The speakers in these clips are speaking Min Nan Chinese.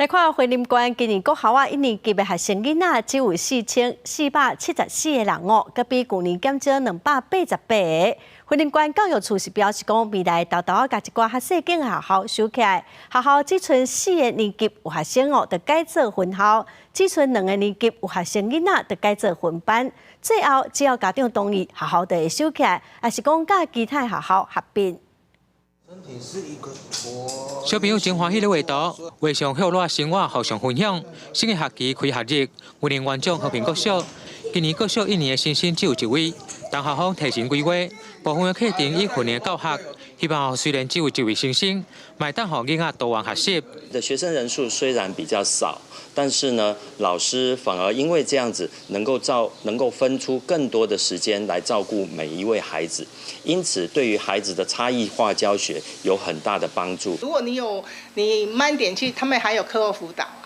來看雲林縣今年國校啊，一年級的學生囡仔只有4474個人哦，閣比舊年減少288個。雲林縣教育處是表示講，未來沓沓仔共一寡較細間的學校收起來，學校只賰四個年級有學生哦，就改做分校；只賰兩個年級有學生囡仔，就改做分班。最後只要家長同意，學校就會收起來，抑是講佮其他學校合併。小朋友真歡喜咧畫圖，畫上歇熱生活互相分享。新的學期開學日，雲林縣長和平國小，今年國小一年的新生只有一位，但校方提前規劃，部分的課程以分年教學，希望雖然只有一位新生，嘛會當予囡仔多元學習。的學生人數雖然比較少，但是呢，老師反而因為這樣子能夠分出更多的時間來照顧每一位孩子，因此對於孩子的差異化教學有很大的幫助。如果你慢點去，他們還有課後輔導啊。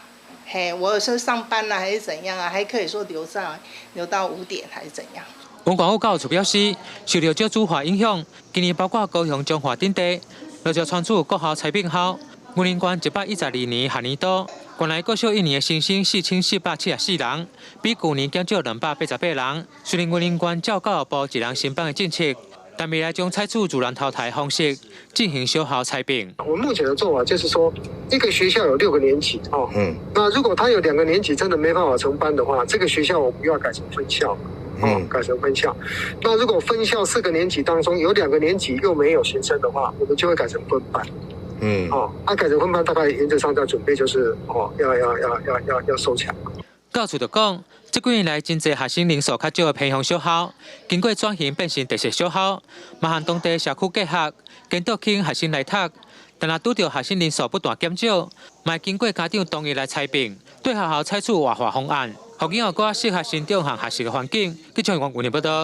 嘿，我有時候上班啊，還是怎樣啊，還可以說留到5點還是怎樣。文管府教育處表示，受到少子化影響，今年包括高雄、彰化等地，陸續傳出國校裁併校。雲林縣112年學年度，縣內國小一年的新生4474人，比舊年減少288人。雖然雲林縣照教育部一人三班的政策，但未來將採取自然淘汰方式進行小校裁併。我們目前的做法就是說，一個學校有六個年級，哦，那如果他有兩個年級真的沒辦法成班的話，這個學校我們要改成分校，哦，改成分校。那如果分校四個年級當中有兩個年級又沒有學生的話，我們就會改成分班。哦，啊，改成分班，大概原則上在準備就是哦，要收起來。教育處就講，這幾年來真濟學生人數較少的偏鄉小校，經過轉型變成特色小校，嘛和當地社區結合，顛倒吸引學生來讀。但若拄著學生人數不斷減少，嘛會經過家長同意來裁併，對學校採取活化方案，予囡仔閣較適合成長和學習的環境。記者王雲林報道。